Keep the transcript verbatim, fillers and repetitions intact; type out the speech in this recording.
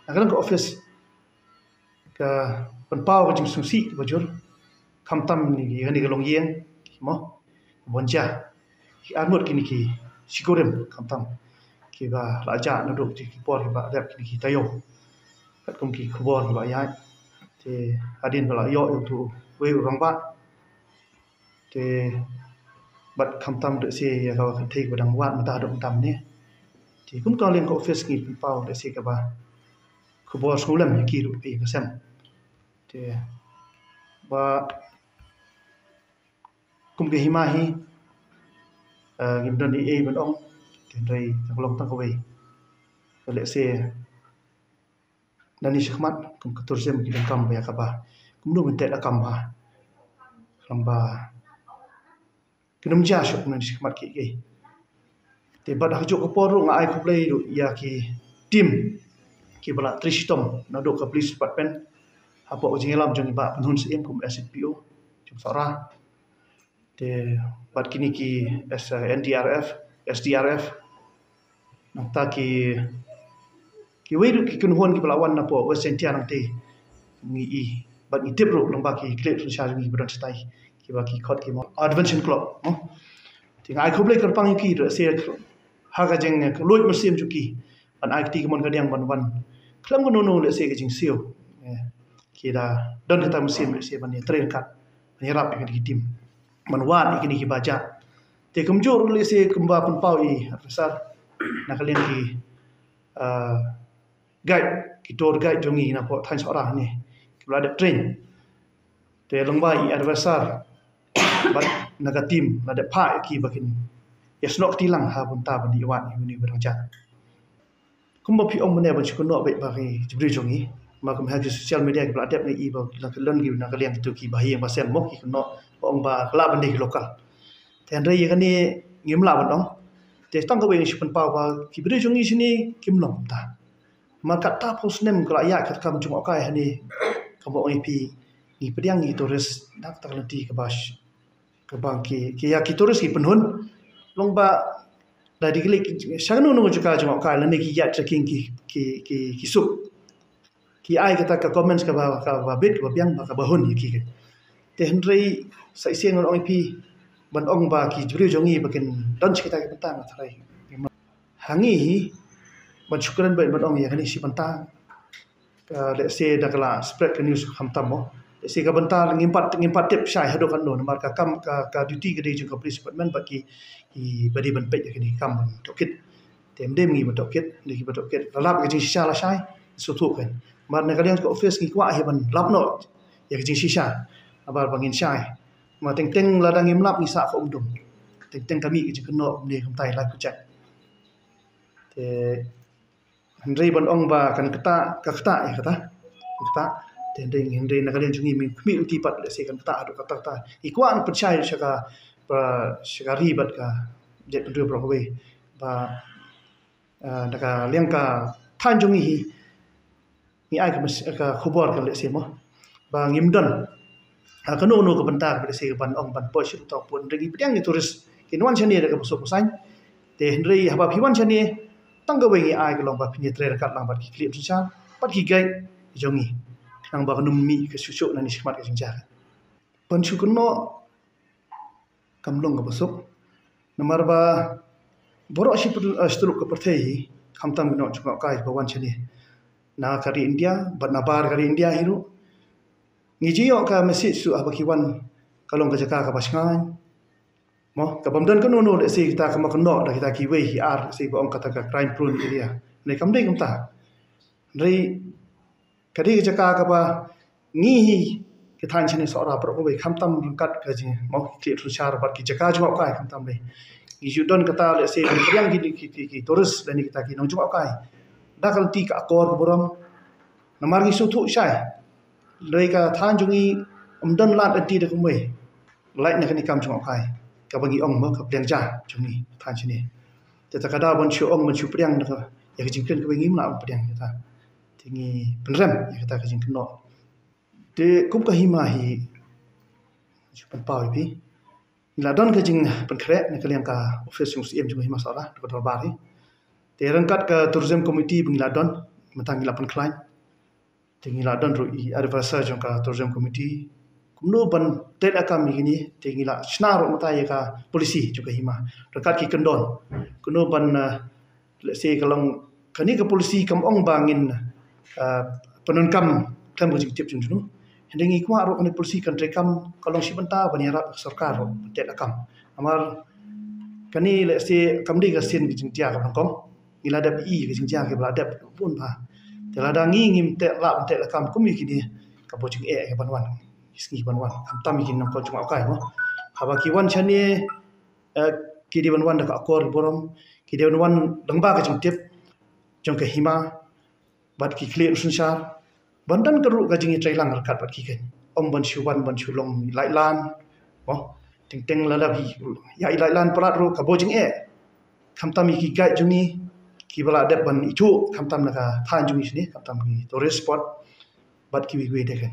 Na ka liang ka office ka pynpaw ka jingsngewsih kaba jur, khamtam ïa kane ka longïing, mo, ka Bonja. Ki arngut kine ki shikurim khamtam kiba la jah naduh ki por kiba dep kine ki taïew, katkum ki khubor kiba ïaid. Te hadien ba la ïoh ïa uto uwei u rangbah, te bad khamtam lehse ïa kaba kynthei kaba dang wad mynta haduh mynta mynne. Te kum ka liang ka office ngi pynpaw lehse kaba khubor sngewlem ïa ki ruh, ïa ka sem. Te ba kum ka hima hi, eh, ngim don ei ei ban ong, te hynrei ka long tang kawei, lehse nangne shakhmat kum ka tourism ki donkam ba ïa kaba kumno ban teh da kam bha, khlem ba kin ym jia shuh nangne shakhmat kiei kiei. Te bad ha kajuh ka por ruh nga ai khublei ruh ïa ki team kiba la trei shitom naduh ka police department hapoh ka jingïalam jong i Bah Pynhun Syiem kum SDPO jong Sohra. Te bad kine ki S, N D R F, S D R F, nangta ki, kiwei ruh ki kynhun kiba la wan napoh West Jaintia nangta, ngi i bad ngi tip ruh lyngba ki clip synshar jong ngi ba don shatai, kiba ki khot ki mo Adventure Club, mo. Te nga ai khublei kyrpang ïa ki ruh, lehse ha ka jingluid mynsiem jong ki ban ai kti kamon kadiang ban wan khlem kano kano lehse ka jingsiew. Eh, ki da don kata mynsiem lehse ban ïatrei ryngkat, ban ïarap ïa kine ki team, ban wad ïa kine kiba jah. Te kumjuh lehse kumba pynpaw i advisor na ka liang ki, ah, guide, ki tour guide jong ngi napoh thaiñ Sohra hangne, kiba la dep train. Te lyngba i advisor bad na ka team la dep phah ïa ki ba kin ïasnoh kti lang ha bynta ban ïa wad ïa une ba dang jah. Kumba phi ong mynne ban shu kynnoh beit ba ki jabriew jong ngi, ma kum ha ki social media kiba la dep ngi i ba la kyllon ki na ka liang kito kiba ha ïing ba sem mo, ki kynnoh ba ong ba ka lah ban dei ki local. Te hynrei ïa kane ngim lah ban ong. Te tang kawei ngi shu pynpaw ba ki briew jong ngi shane kim long kumta. Ma kata phew snem ka la ïaid ka kam jngohkai hangne, kaba ong ïa phi, ngi pdiang ïa ki tourist da kata ka lynti kaba sh-, kaba ki, ki ïa ki tourist ki pynhun. Long ba da dei ki leit sha kano kano jaka jngohkai lane ki ïaid trekking ki, ki, ki, ki suk, ki ai kata ka comments kaba, kaba bit, kaba biang, ba kaba hun ïa ki. Te hynrei sa shisien ngan ong ïa phi, ban ong ba ki briew jong ngi ba kin don sha kita ki bynta, nga tharai. Ha ngi hi ban shu kren beit ban ong ïa kane shi bynta, ka, lehse da ka la spread ka news khamtam mo. Lehse ka bynta ngim pat, ngim pat tip shai haduh katno, namar ka kam, ka, ka duty ka dei jong ka police department bad ki, kiba dei ban peit ïa kane ka kam ban tohkit. Te ym dei ma ngi ban tohkit, ym dei kiba tohkit. La lap ïa ka jingshisha lashai, sngewthuh kein. Namar na ka liang ka office ngi kwah hi ban lap noh ïa ka jingshisha, namar ba ngin shai. Ma teng teng lada ngim lap ngi sah ka umdum. Teng teng ka mih ka jingkynnoh kumne kumtai lai pyrshah. Te hynrei ban ong ba kan ktah, ka ktah ïa kata. Kan ktah. Te hynrei, hynrei na ka liang jong ngi, ngi khmih lynti pat, lehse kan ktah haduh katta katta. Ngi kwah ban pynshai sha ka, ba, sha ka ri bad ka jaitbynriew baroh kawei ba, ah, na ka liang ka thaiñ jong ngi hi, ngi ai ka mes-, ka khubor ka lehse mo, ba ngim don, ah, kano kano ka bynta kaba lehse ban ong ban poi sha uta u pud, hynrei ngi pdiang ïa ki tourist kin wan shane da kaba suk ba saiñ. Te hynrei haba phi wan shane, tang kawei ngi ai ka long ba phin ïatrei ryngkat lang bad ki clip synshar bad ki guide jong ngi, khnang ba kan ym mih ka shuh shuh nangne shakhmat ka jingjia. Ban shu kynnoh kam long kaba suk. Namar ba baroh shi pyrth-, eh, shi tyllup ka pyrthei hi, khamtam ki nongjngohkai ba wan shane na ka ri India bad na bar ka ri India hi ruh, ngi ju ïoh ka message shuh haba ki wan, ka long ka jaka kaba shngaiñ mo, kaba ym don kano kano, lehse kita kaba kynnoh da kita kiwei ki ar, lehse ba ong kata ka crime prone area. Hynrei kam dei kumta. Hynrei ka dei ka jaka kaba ngi hi, ki thaiñ shane Sohra baroh kawei, khamtam ryngkat ka jing, mo, ki clip synshar bad ki jaka jngohkai khamtam dei. Ngi ju don kata, lehse ban pdiang ki, ki, ki, ki tourist lane kita ki nongjngohkai da ka lynti ka akor ka burom. Namar ngi sngewthuh shai, lei ka thaiñ jong ngi ym don lad lynti da kumwei, lait na kane ka kam jngohkai kaba ngi ong mo, ka pdiang ja jong ngi thaiñ shane. Te ta ka daw ban shu ong, ban shu pdiang da ka, ïa ka jingkren kaba ngim lah ban pdiang kata. Te ngi pynrem ïa kata ka jingkynnoh. Te kum ka hima hi, shu pynpaw ïa phi, ngi la don ka jingpynkhreh na ka liang ka office jong u Syiem jong ka hima Sohra, da ka dorbar hi. Te ryngkat ka tourism committee ba ngi la don, mynta ngi la pynkhlaiñ. Te ngi la don ruh i advisor jong ka tourism committee kumno ban tei la kam ïa kine, te ngi la shna ruh mynta ïa ka policy jong ka hima. Ryngkat ki kyndon kumno ban, uh, let's say ka long kane ka policy kam ong ba ngin, uh, pyndonkam khlem ka jingtip jong junu. Hynrei ngi kwah ruh kane policy kan treikam ka long shi bynta ban ïarap ka sorkar ruh ban tei la kam. Namar kane let's say kam dei ka sien ka jingjia ka nyngkong. Ngi la dep i ka jingjia kiba la dep bun bha. Te lada ngi ngim tei la ban tei la kam kum ïa kine, ka bor jingeh ka ban wan. Ki sngi ban wan. Khamtam ïa kine nongkor jong u kai mo. Haba ki wan shane, eh, ki dei ban wan da ka akor burom, ki dei ban wan lyngba ka jingtip jong ka hima bad ki khlieh synshar. Ban don ka ruh ka jingïatreilang ryngkat bad ki keiñ. Ym ban shu wan ban shu long i laitlan. Mo, teng teng lada phi ïa i laitlan palat ruh ka bor jingeh. Khamtam ïa ki guide jong ngi kiba la dep ban ithuh khamtam na ka thaiñ jong ngi shane, khamtam ki tourist spot bad kiwei kiwei de keiñ.